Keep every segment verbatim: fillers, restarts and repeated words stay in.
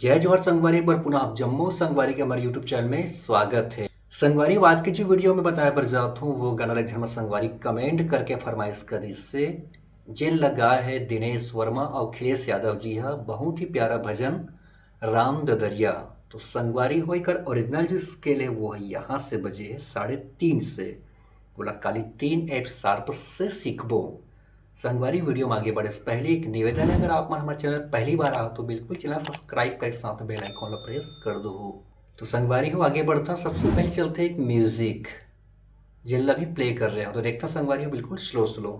जय जोहार संगवारी, एक बार पुनः आप जम्मो संगवारी के हमर YouTube चैनल में स्वागत है। संगवारी, आज के जो वीडियो में बताए बर जात हूँ, वो गाना ला एक झन संगवारी कमेंट करके फरमाइश करिस हे, जेन ला गाए हे दिनेश वर्मा और अखिलेश यादव जी हा। बहुत ही प्यारा भजन, राम ददरिया। तो संगवारी हो, एकर ओरिजिनल जो स्केल है, वो है यहाँ से बजे है, साढ़े तीन से। ओला काली तीन एफ शार्प से सीखबो। संगवारी, वीडियो में आगे बढ़े से पहले एक निवेदन है, अगर आप मन हमर चैनल पहली बार आओ तो बिल्कुल चैनल सब्सक्राइब करके साथ बेल आइकन ला प्रेस कर दो हो। तो संगवारी हो, आगे बढ़ता, सबसे पहले चलते एक म्यूजिक, जेन ला भी प्ले कर रहे हो, तो देखता संगवारी हो, बिल्कुल स्लो स्लो।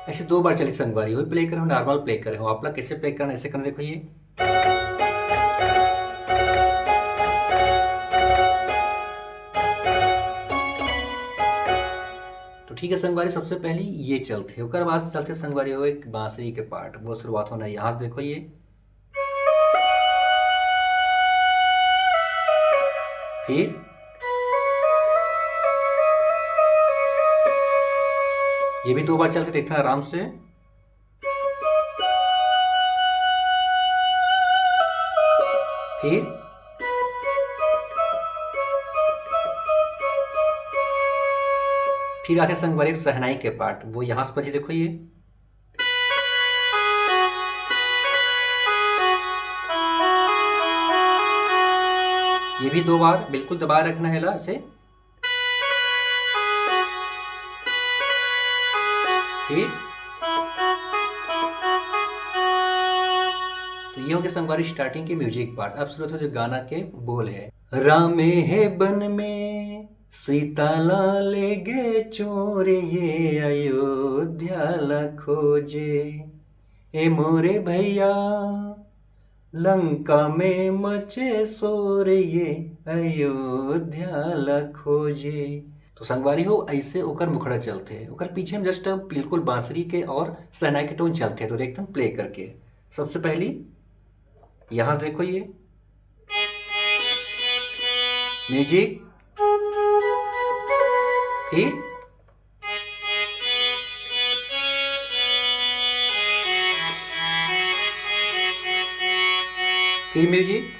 ऐसे दो बार चली संगवारी हो, प्ले करे हो, नॉर्मल प्ले करे हो, आप ला कैसे प्ले करना, ऐसे करना, देखो ये। तो ठीक है संगवारी, सबसे पहले ये चलते, ओकर बाद चलते संगवारी हो एक बांसुरी के पार्ट, वो शुरुआत होना यहाँ से, देखो ये। फिर ये भी दो बार चलते, देखना आराम से। फिर, फिर आते संगवारी एक शहनाई के पार्ट, वो यहाँ से बजे, देखो ये। ये भी दो बार बिल्कुल दबाए रखना है ला, ऐसे। फिर, तो ये हो गया संगवारी स्टार्टिंग के म्यूजिक पार्ट। अब सुनो तो जो गाना के बोल है, रामे हे बन में सीता ला ले गे चोर, ये अयोध्या ला खोजे, ए मोरे भैया, लंका में मचे शोर, ये अयोध्या ला खोजे। तो संगवारी हो, ऐसे ओकर मुखड़ा चलते हैं, ओकर पीछे में जस्ट बिल्कुल बांसुरी के और शहनाई के टोन चलते हैं। तो देखते हैं प्ले करके। सबसे पहली यहाँ से देखो ये म्यूजिक, फिर, फिर म्यूजिक,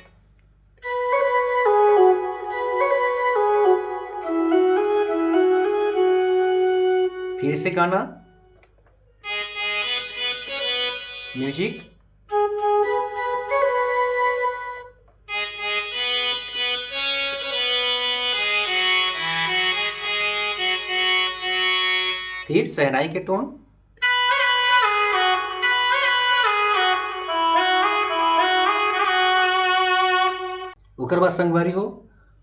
फिर से गाना, म्यूजिक, फिर शहनाई के टोन। ओकर बाद संगवारी हो,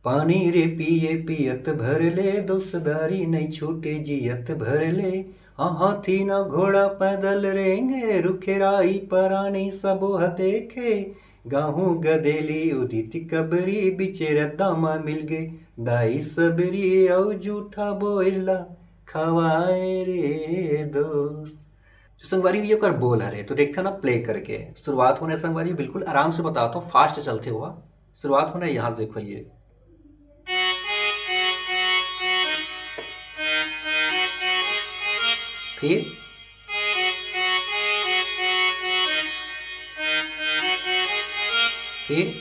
पानी रे पिए पियत भर ले, दोसदारी नहीं छूटे जियत भर ले। हाँ, हाथी ना घोड़ा पैदल रेंगे, रुखे राई परानी सबो ह देखे। गाहूँ गदेली उदित कबरी, बिचे रद्दा मा मिल गे दाई सबरी, अउ जूठा बोइला खवाए रे दोस्त। जो संगवारी हुई ओकर बोल हरे, तो देखते ना प्ले करके। शुरुआत होने संगवारी बिल्कुल आराम से बताता हूँ, फास्ट चलते हुआ। शुरुआत होने यहाँ से देखो ये। फिर, फिर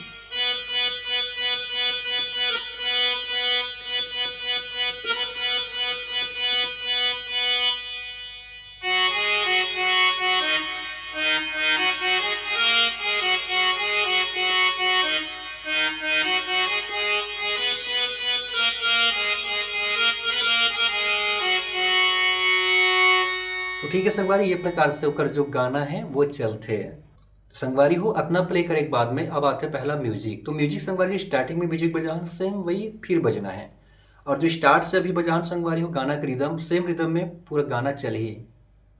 तो ठीक है संगवारी, ये प्रकार से ओकर जो गाना है वो चलते है। संगवारी हो, अतना प्ले करे के बाद में अब आते पहला म्यूजिक। तो म्यूजिक संगवारी स्टार्टिंग में म्यूजिक बजान, सेम वही फिर बजना है। और जो स्टार्ट से अभी बजान संगवारी हो, गाना के रिदम, सेम रिदम में पूरा गाना चलही,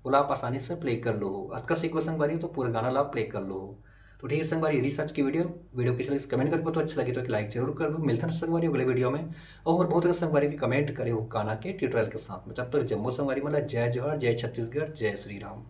ओला आप आसानी से प्ले कर लो हो। अतका सीखो संगवारी हो, तो पूरा गाना ला प्ले कर लो हो। तो ठीक है संगवारी, यदि सच की वीडियो, वीडियो कैसे लगी कमेंट करके बताओ, अच्छा लगी तो एक लाइक जरूर कर दो। मिलते हैं संगवारी अगले वीडियो में, और बहुत सारे संगवारी के कमेंट करे हो गाना के ट्यूटोरियल के साथ में। तब तक जम्मो संगवारी मन ला जय जोहार, जय छत्तीसगढ़, जय श्री राम।